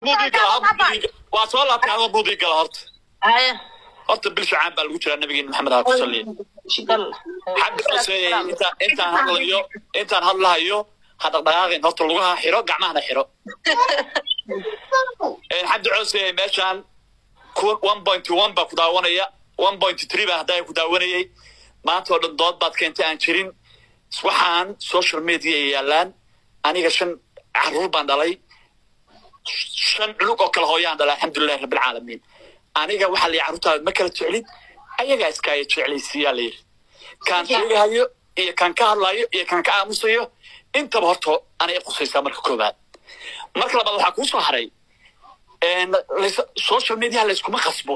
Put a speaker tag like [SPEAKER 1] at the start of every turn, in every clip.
[SPEAKER 1] Muudii gala, waa soo laabtay, hal muudii gala horta.
[SPEAKER 2] Haye.
[SPEAKER 1] Horta bil shacaan baa lagu jiraa, nabigeena Maxamed ha ku saliya. Xabdi Coseeye, intaan hadlayo, intaan hadlahayo ha dhaqdhaqaaqin horta, lugaha xiro, gacmahana xiro. Xabdi Coseeye, meeshaan 1.1 baa ku daawanaya, 1.3 baa haddaa ku daawanayay. Maanta oo dhan dood baad keentay aan jirin. Waxaan social media yaalaan. Aniga shan caruur baan dhalay, shan cunug oo kale hooyaan dhalay, alxamdulilahi rabbilcaalamiin. Aniga waxaa la yidhi carruurtaada ma kala jeclid, ayagaa iskaaya jeclaysiiyaa la yidhi. Kaan sheegahayo iyo kaan ka hadlayo iyo kaan ka aamusayo intaba horta anay i qusaysaa marka koobaad. Marka labaad, waxaa kuu soo haray social media layskuma qasbo.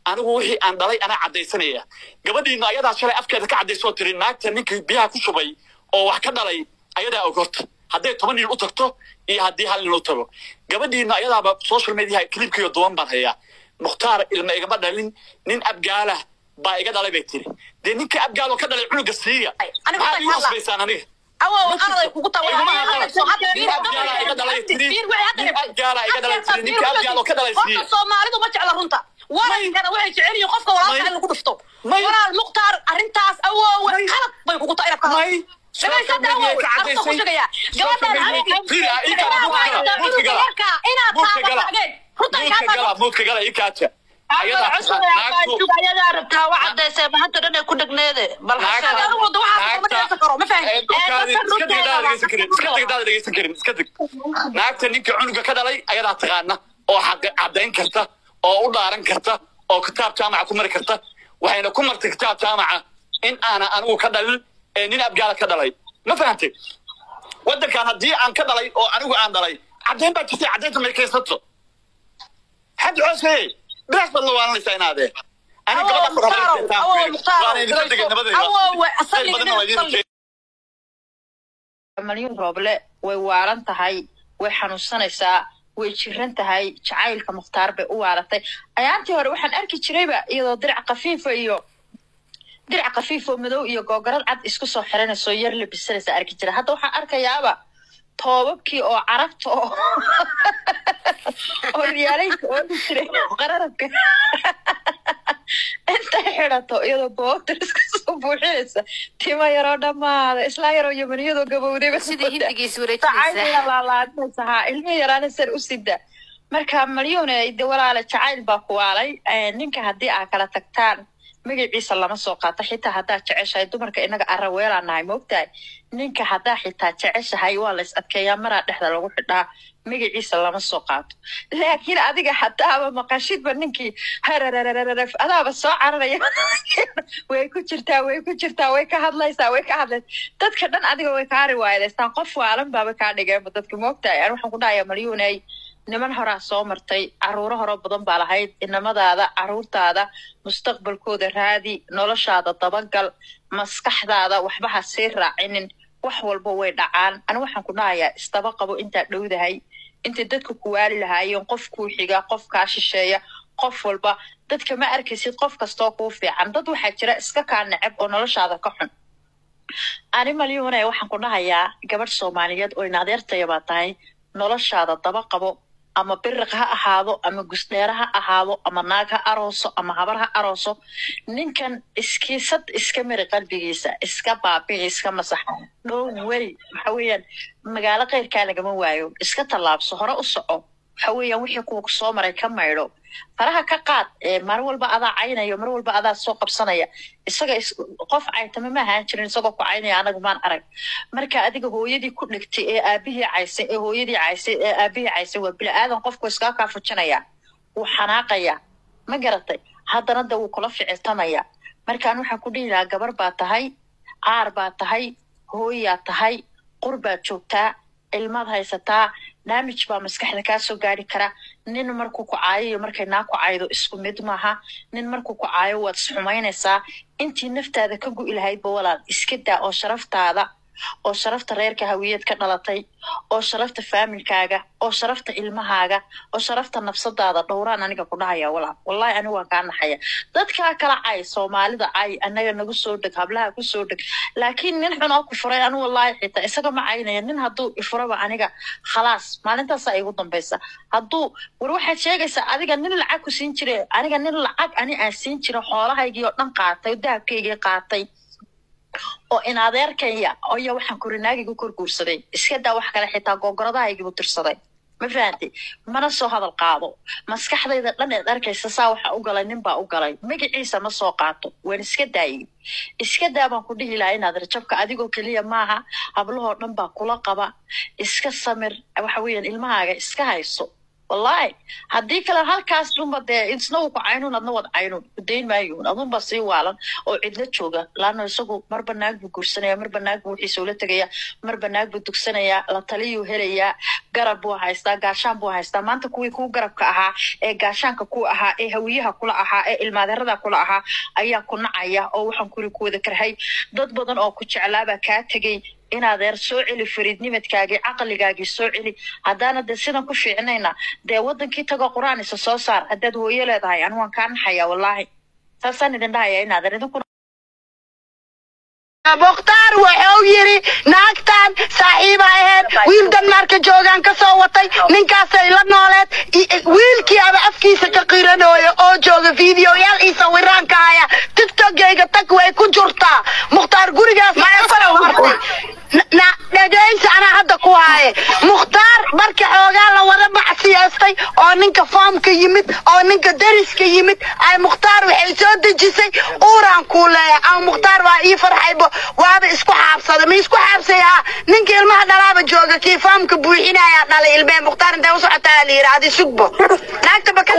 [SPEAKER 1] Anigu wixii aan dhalay anaa caddaysanaya. Gabadhiina ayadaa shalay afkeeda ka caddaysoo tiri naagta ninkii biyaha ku shubay oo wax ka dhalay ayadaa og. Horta hadday 10 nin u tagto iyo haddii hal nin u tago, gabadhiina ayadaaba social media clipkiyo duwan baan hayaa. Mukhtaar ilma igama dhalin, nin Abgaalah baa iga dhalay bay tiri. Dee ninka Abgaaloo ka dhalay cunuga siiya.
[SPEAKER 2] Aniga
[SPEAKER 1] maxaad igu
[SPEAKER 2] waxaan
[SPEAKER 1] qasbaysaan aniga?
[SPEAKER 2] Awow, qaladay kugu tahay.
[SPEAKER 1] Iguma hadla. Nin Abgaala iga dhalay tiri, nin Abgaala iga dhalay tiri, ninka Abgaaloo ka dhalay siiya.
[SPEAKER 2] Horta Soomaalidu ma jecla runta. Warankana waxay jecel yihiin qofka walaalka in lagu dhufto.
[SPEAKER 1] May.
[SPEAKER 2] Walaal Mukhtaar, arrintaas awow
[SPEAKER 1] May.
[SPEAKER 2] qalad bay kugu tahay inaad ka
[SPEAKER 1] May.
[SPEAKER 2] hadasho. Dhagaysta
[SPEAKER 1] Social media
[SPEAKER 2] awow,
[SPEAKER 1] ka
[SPEAKER 2] arrinta ku
[SPEAKER 1] caddaysay.
[SPEAKER 2] sheegaya.
[SPEAKER 1] Social
[SPEAKER 2] Gabadhan
[SPEAKER 1] media. Fiiri, ah, ii kala, muudka gala, muudka gala.
[SPEAKER 2] Inaad
[SPEAKER 1] Muudka gala.
[SPEAKER 2] taabatageen runta
[SPEAKER 1] Muudka
[SPEAKER 2] kaa
[SPEAKER 1] gala, muudka gala, ii kaaja. Ayadaa naagtu
[SPEAKER 3] Ayadaa rabtaa wax cadaysay, mahanta dhan ay ku dhegneede bal ha
[SPEAKER 1] Naagta-
[SPEAKER 3] sheego.
[SPEAKER 2] Adigu wado waxaas kuma dhegeysan karo, ma fahamtid?
[SPEAKER 1] Ee, dhulkaadi, iska deg, daada dhegeysan karin, iska deg, daada dhegeysan karin, iska deg. Naagta ninka cunuga ka dhalay ayadaa taqaana oo xaq caddayn karta oo u dhaaran karta oo kitaab jaamaca ku mari karta. Waxayna ku martay kitaab jaamaca in aana anigu ka dhalin ee nin Abgaala ka dhalay. Ma fahantay? Waddankan haddii aan ka dhalay oo anigu aan dhalay, caddayn baa jirtay, caddaynta may kaysato. Xaddi Cooseye, bilaash baad la waalanaysaa inaadee. Aniga
[SPEAKER 2] Awow,
[SPEAKER 1] gabadha ku
[SPEAKER 2] Mukhtaar, awow, Mukhtaar,
[SPEAKER 1] waana idinka degay nabadayda.
[SPEAKER 2] awow,
[SPEAKER 1] Khayr
[SPEAKER 2] salli,
[SPEAKER 1] badanna waa idiin
[SPEAKER 2] salli.
[SPEAKER 4] Malyuun Rooble way waalan tahay, way xanuunsanaysaa, way jiran tahay. Jacaylka Mukhtaar bay u waalatay. Ayaantii hore waxaan arki jirayba iyadoo dirac khafiifa iyo dirac khafiif oo madow iyo googarad cad isku soo xiranayso, yar labisanaysa arki jira. Hadda waxaan arkayaaba toobabkii oo Carabta oo riyaalaynka ooli jiray qararabka intay xidhato, iyadoo boogta isku soo buuxinaysa, tima yaroo dhammaada, islaa yaroo Yamaniyadoo gabowdayba
[SPEAKER 5] sidii Hindigiis wareejinaysa.
[SPEAKER 4] Jacayl laalaadinaysa haa, ilmihi yaraana sar u sida. Marka Malyuune de walaale, jacayl baa ku waalay. Ninka haddii aa kala tagtaan magaciisa lama soo qaato, xitaa haddaad jeceshahay. Dumarka inaga araweelaa nahay, moogtahay? Ninka haddaa xitaa jeceshahay waa la is adkeeyaa, maraa dhexda lagu xidhaa, magaciisa lama soo qaato. Laakiin adiga hadaaba maqashidba ninkii harararararaf adaaba soo cararaya. Way ku jirtaa, way ku jirtaa, way ka hadlaysaa, way ka hadlaysaa. Dadka dhan adiga way kaa riwaayadeystaan, qof waalan baaba kaa dhigeenba dadka, moogtahay? Ani waxaan ku dhahayaa Malyuuney, niman horaa soo martay, caruuro horo badan baa lahayd. Inamadaada, caruurtaada mustaqbalkooda raadi, noloshaada dabagal, maskaxdaada waxba ha sii raacinin. Wax walba way dhacaan. Ani waxaan ku dhahayaa isdaba qabo intaad dhowdahay, intay dadka ku waali lahaayeen, qof kuu xiga, qof kaa shisheeya, qof walba. Dadka ma arkaysid qof kastoo kuu fiican, dad waxaa jira iska kaa neceb oo noloshaada ka xun. Ani Malyuune waxaan ku dhahayaa gabadh Soomaaliyeed oo inadeertaya baa tahay, noloshaada daba qabo. Ama biriq ha ahaado, ama gusdheere ha ahaado, ama naag ha arooso, ama habar ha arooso, ninkan iskiisad iska mari, qalbigiisa iska baabi'i, iska masax. Dhown weri waxa weeyaan magaalo keyrkaa lagama waayo. Iska tallaabso, hore u soco. Waxa weeyaan wixii kuwa soo maray ka maydho, faraha ka qaad. Ee mar walba adaa caynayo, mar walba adaa soo qabsanaya isaga. Qof caytama ma ahaan jirin, isagoo ku caynaya anagu maan arag. Marka adiga hooyadii ku dhigtay ee aabihii caysay ee hooyadii caysay ee aabihii caysay, waa bini aadan, qofku iskaa kaa fujinaya, wuu xanaaqaya, ma garatay? Haddana de wuu kula ficiltamaya. Markaan waxaan ku dhihi lahaa, gabar baa tahay, caar baa tahay, hooyaa tahay, qur baad joogtaa, ilmaad haysataa, damage baa maskaxda kaa soo gaari kara. Nin markuu ku caayo iyo markay naa ku caaydo isku mid maaha. Nin markuu ku caayo waad isxumaynaysaa. Intii naftaada ka gu'i lahaydba walaal iska daa oo sharaftaada Oo sharafta reerka Hawiyeed ka dhalatay, oo sharafta faamilkaaga, oo sharafta ilmahaaga, oo sharafta nafsadaada dhowraan aniga ku dhahaya. Walaal, wallahi anigu waan kaa naxaya. Dadkaa kala cay, Soomaalida cay, annaga nagu soo dheg, hablaha ku soo dheg, laakiin nin xun oo ku furay, anu wallahi xitaa isaga ma caynaya. Nin hadduu ifuraba aniga khalaas, maalintaasaa igu dambaysa. Hadduu war waxaad sheegaysaa adiga nin lacag ku siin jire, aniga nin lacag ani aan siin jira, xoolahaygii oo dhan qaatay, dahabkaygii qaatay, oo in adeerkaya oya waxaan korinaagiga kor guursaday, iska daa wax kale, xitaa googoradahaygiibu tirsaday. Ma fahantay? Mana soo hadal qaado. Maskaxdayda dhan eed arkaysa saa waxa u galay nin baa u galay, magaciisa ma soo qaato, waan iska daayay. Iska daa baan ku dhihi lahaa inaad rajabka adigoo keliya maaha, hablahoo dhan baa kula qaba. Iska samir, waxa weeyaan ilmahaaga iska hayso. Wallahi haddii kale halkaas dhunba dee isna uu ku caynuun, adna wad caynuun, ku dayn maayuun, adunba sii waalan oo cidla jooga. Laanno isagu marba naag buu guursanaya, marba naag buu wixiisa ula tegaya, marba naag buu dugsanayaa, la taliyuu helayaa, garab buu haystaa, gaashaan buu haystaa. Maanta kuwii kuu garabka ahaa ee gaashaanka ku ahaa ee Hawiyaha kula ahaa ee ilmaadeerada kula ahaa ayaa ku nacaya, oo waxaan kuri ku wada karhay. Dad badan oo ku jeclaabaa kaa tegay. Inaadeer, soo celi fariidnimadkaagii, caqligaagii soo celi. Haddaana dee sidan ku fiicnayna, dee wadankii tago, Qur-aan isa soo saar haddaad hooyo leedahay. Anu waan kaa naxaya wallaahi, saasaan idin dhahaya inaadeer idinkuna.
[SPEAKER 5] Mukhtaar wuxuu yidhi naagtan saaxiiba ahayd, wiil Danmarka joogaan ka soo watay, ninkaasay la nooleed. Wiilkii aba afkiisa ka qiranooyo oo jooga, videoyaal iyo sawiraan ka haya. TikTokgayga tag, way ku jirtaa. Mukhtaar gurigaas na dhegaysa, anaa hadda ku haaye. Mukhtaar marka xoogaa la wada macsiyaystay oo ninka foomka yimid oo ninka dariska yimid, ay Mukhtaar waxay soo dejisay uuraan kuu leeyahay. Ama Mukhtaar waa ii farxaybo, waaba isku xaabsaday. Ma isku xaabsay? Haa, ninka ilmaha dhalaaba jooga, kii foomka buuxinayaa dhalay ilmee. Mukhtaar intee u socotaa la yidhi, adi sugbo naagta baka.